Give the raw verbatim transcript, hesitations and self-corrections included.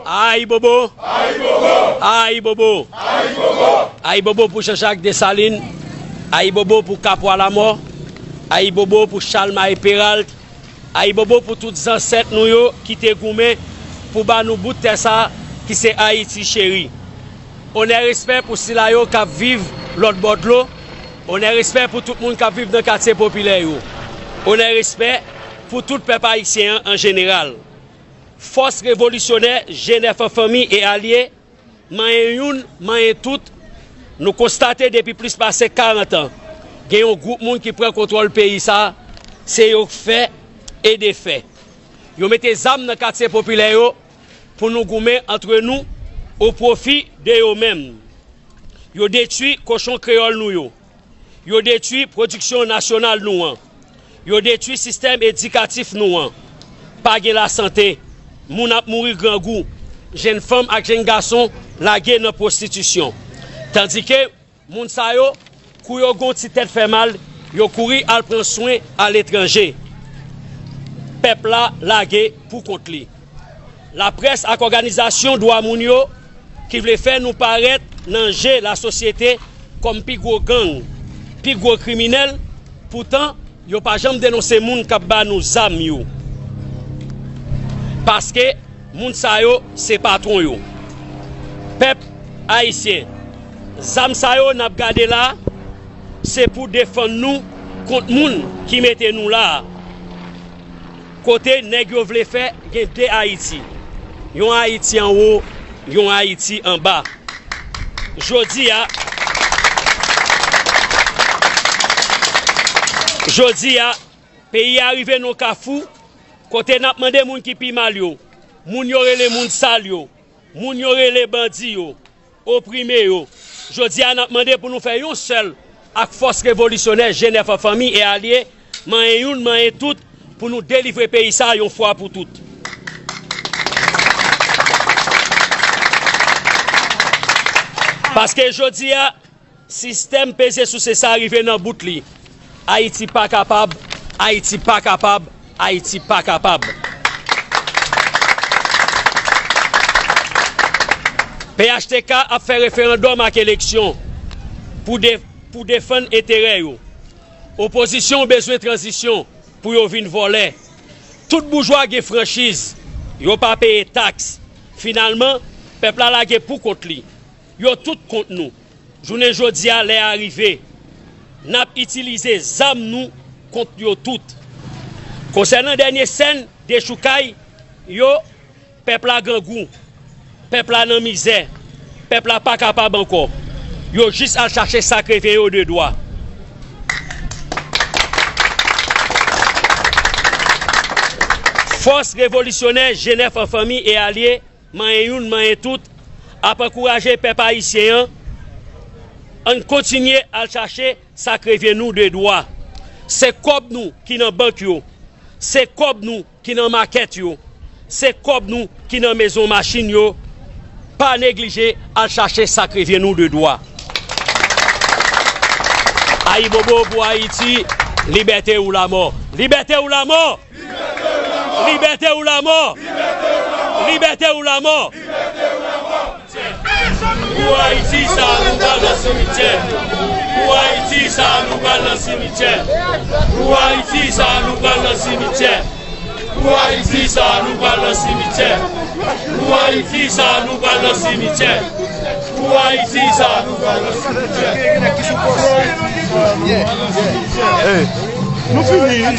Ayibobo! Ayibobo! Ayibobo! Ayibobo! Ayibobo pou Jean Jacques Dessalines! Ayibobo pou Kapwa Lamò! Ayibobo pou Chalmaye Peralt! Ayibobo pou tout zansèt nou yo ki te goumen pou ba nou bout tè sa ki se Ayiti cheri! Onè respè pou sila yo k ap viv lòt bò dlo! Onè respè pou tout moun k ap viv nan katye popilè yo! Onè respè pou tout pèp ayisyen an an jeneral! Fòs revolisyonè G nèf an fanmi e alye, manyen youn, manyen tout, nou konstate depi plis pase karant an, gen yon gwoup moun ki pran kontwòl peyi sa, se yo k fè e defè. Yo mete zam nan katye popilè yo pou nou goumen antre nou o pwofi de yo menm. Yo detwi kochon kreyòl nou yo. Yo detwi pwodiksyon nasyonal nou an. Yo detwi sistèm edikatif nou an. Pa gen lasante. Moun ap mouri grangou. Jenn fanm ak jenn gason lage nan pwostitisyon. Tandike moun sa yo, kou yo gen yon ti tèt fè mal, yo kouri al pran swen aletranje. Pèp la lage pou kont li. Laprès ak òganizasyon dwa moun yo ki vle fè nou parèt nan je lasosyete kòm pi gwo gang, pi gwo kriminèl, poutan yo pa janm denonse moun k ap ba nou zam yo. Paske moun sa yo se patwon yo. Pèp ayisyen, zam sa yo n ap gade la, se pou defann nou kont moun ki mete nou la a. Kote nèg yo vle fè gen de Ayiti. Yon Ayiti anwo, yon Ayiti anba. Jodi a, jodi a, peyi a rive nan kafou kote n ap mande moun ki pi mal yo, moun yo rele moun sal yo, moun yo rele bandi yo, oprime yo. Jodi a, n ap mande pou nou fè yon sèl ak fòs revolisyonè G nèf an fanmi e alye, manyen youn, manyen tout, pou nou delivre peyi sa a yon fwa pou tout. Paske jodi a, sistèm peze souse sa a rive nan bout li. Ayiti pa kapab, Ayiti pa kapab, Ayiti pa kapab. P H T K ap fè referandòm ak eleksyon pou de-, pou defann enterè yo. Opozisyon bezwen tranzisyon pou yo vin vòlè. Tout boujwa gen franchiz, yo pa peye taks. Finalman, pèp la lage pou kont li. Yo tout kont nou. Jounen jodi a, lè a rive. N ap itilize zam nou kont yo tout. Konsènan dènye sèn dechoukay yo, pèp la grangou, pèp la nan mizè, pèp la pa kapab ankò. Yo jis al chache sa k revyen yo de dwa. Fòs revolisyonè G nèf an fanmi e alye, manyen youn, manyen tout, ap ankouraje pèp ayisyen an, ann kontinye al chache sa k revyen nou de dwa. Se kòb nou ki nan bank yo, se kòb nou ki nan makèt yo, se kòb nou ki nan mezon machin yo. Pa neglije al chache sa k revyen nou de dwa. Ayibobo pou Ayiti, libète ou lamò. Libète ou lamò! Libète ou lamò! Libète ou lamò! Pou Ayiti sa nou pral nan simityè. Pou Ayiti sa nou pral nan simityè. Pou Ayiti sa nou pral nan simityè. Pou Ayiti sa nou pral nan simityè. Pou Ayiti sa nou pral nan simityè. Pou Ayiti sa nou pral nan simityè. Hey, nou fini.